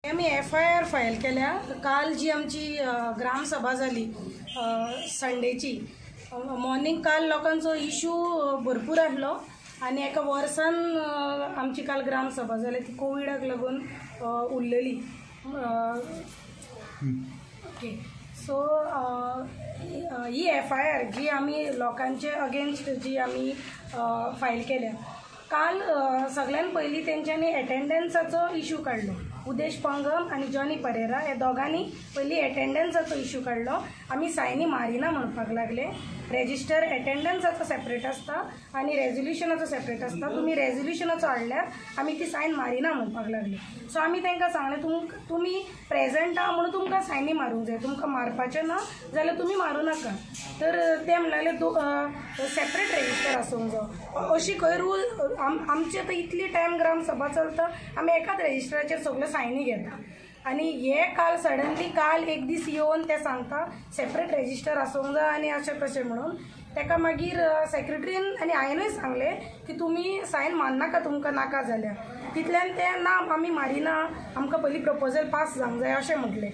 आमी FIR file केल्या. काल जी आमची ग्रामसभा जाली संडेची मॉर्निंग, काल लोकांचो इशू भरपूर आहलो आनी एका वर्सान आमची काल ग्रामसभा जाली ती कोविडाक लागून उरलेली. ओके, सो ही FIR जी आमी लोकांचे अगेन्स्ट जी आमी फायल केल्या, काल सगळ्यान पयलीं तेंच्यांनी एटेंडन्साचो इशू काडलो. उदेश पंगम आनी जॉनी परेरा ह्या दोगांनी पयलीं एटेंडन्साचो इशू काडलो. आमी सायनी मारिना म्हणपाक लागले. रेजिस्टर एटेंडन्साचो सेपरेट आसता आनी रेजोल्युशनाचो सेपरेट आसता. तुमी रेजोल्युशनाचो हाडल्यार आमी ती सायन मारिना म्हणपाक लागले. सो आमी तांकां सांगलें तुमी प्रेजंट आहा म्हणून तुमकां सायनी मारूंक जाय, तुमकां मारपाचें ना जाल्यार तुमी मारूं नाका. तर ते म्हणले सेपरेट रेजिस्टर आसूंक जाय. अशी खंय रूल आमचे आतां इतली टायम ग्रामसभा चलता, आमी एकाच रेजिस्टराचेर सगळ्यो सायनी घेता आनी हे काल सडनली काल एक दीस येवन ते सांगता सेपरेट रेजिस्टर आसूंक जाय आनी अशें तशें म्हणून. ताका मागीर सेक्रेटरीन आनी हांवेनूय सांगलें की तुमी सायन मारनाका तुमकां नाका जाल्यार. तितल्यान ते ना आमी मारिना, आमकां पयलीं प्रपोजल पास जावंक जाय अशें म्हटलें.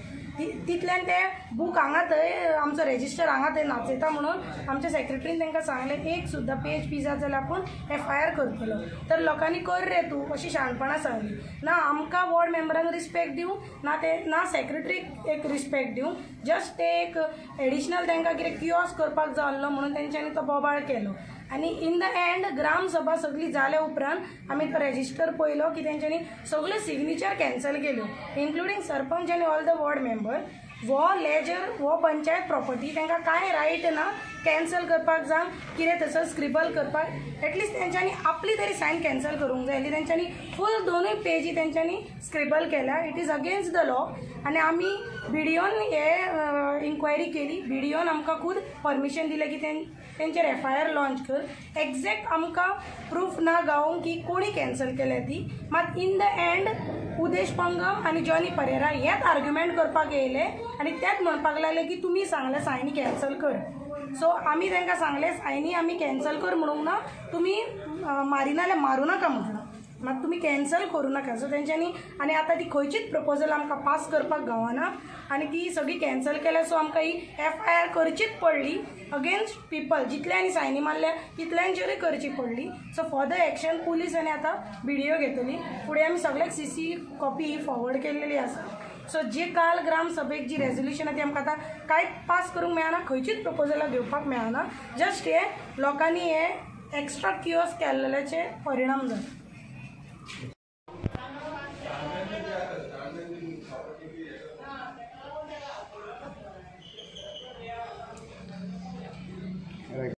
तितल्यान ते बूक हांगा थंय आमचो रेजिस्टर हांगा थंय नाचयता म्हणून आमच्या सेक्रेटरीन तांकां सांगलें एक सुद्दां पेज बी जात जाल्यार आपूण FIR करतलो. तर लोकांनी कर रे तूं अशी शाणपणां सांगली. ना आमकां वॉर्ड मेंबरांक रिस्पेक्ट दिवं ना ते ना सेक्रेटरीक एक रिस्पेक्ट दिवं, जस्ट ते एक एडिशनल तांकां कितें कियोस करपाक जाय आसलो म्हणून तेंच्यांनी तो बोबाळ केलो. आनी इन the and ग्रामसभा सगळी जाल्या उपरांत आमी तो रेजिस्टर पळयलो की तेंच्यांनी सगळ्यो सिग्नेचर कॅन्सल केल्यो, इन्क्लुडींग सरपंच आनी ऑल the ward member. हो लेजर हो पंचायत प्रॉपर्टी तांकां कांय रायट ना कॅन्सल करपाक जावं कितें थंयसर स्क्रिबल करपाक. एटलिस्ट तेंच्यांनी आपली तरी सायन कॅन्सल करूंक जाय. तेंच्यांनी फूल दोनूय पेजी तेंच्यांनी स्क्रिबल केल्या. It is against the law. आनी आमी BDOन हे इन्क्वायरी केली. BDOन आमकां खूद परमिशन दिलें की तेंचेर FIR launch कर. एग्जॅक्ट आमकां प्रूफ ना गावोंक की कोणी कॅन्सल केल्या ती. मात in the and Udesh Pangam आनी जॉनी परेरा हेच आर्ग्युमेंट करपाक येयले आनी तेच म्हणपाक लागले की तुमी सांगलें सायनी कॅन्सल कर. सो आमी तांकां सांगलें सायनी आमी कॅन्सल कर म्हणूंक ना, तुमी मारिना जाल्यार मारूं नाका म्हटलां, मात तुमी कॅन्सल करूं नाका. सो तेंच्यांनी आनी आतां ती खंयचीच प्रपोजल आमकां पास करपाक गावना आनी ती सगळी कॅन्सल केल्या. सो आमकां ही FIR करचीच पडली अगेन्स्ट पिपल. जितल्यांनी सायनी मारल्या तितल्यांचेरूय करची पडली. So for the action police आनी आतां BDO घेतली. फुडें आमी सगळ्याक CC copy ही फॉरवर्ड केल्लेली आसा. सो जे काल ग्रामसभेक जी रेजोल्युशन आहा ती आमकां आतां कांयच पास करूंक मेळना, खंयचीच प्रपोजलां घेवपाक मेळना. जस्ट हे लोकांनी हे एक्स्ट्रा कियोस केल्ल्याचे परिणाम जाता.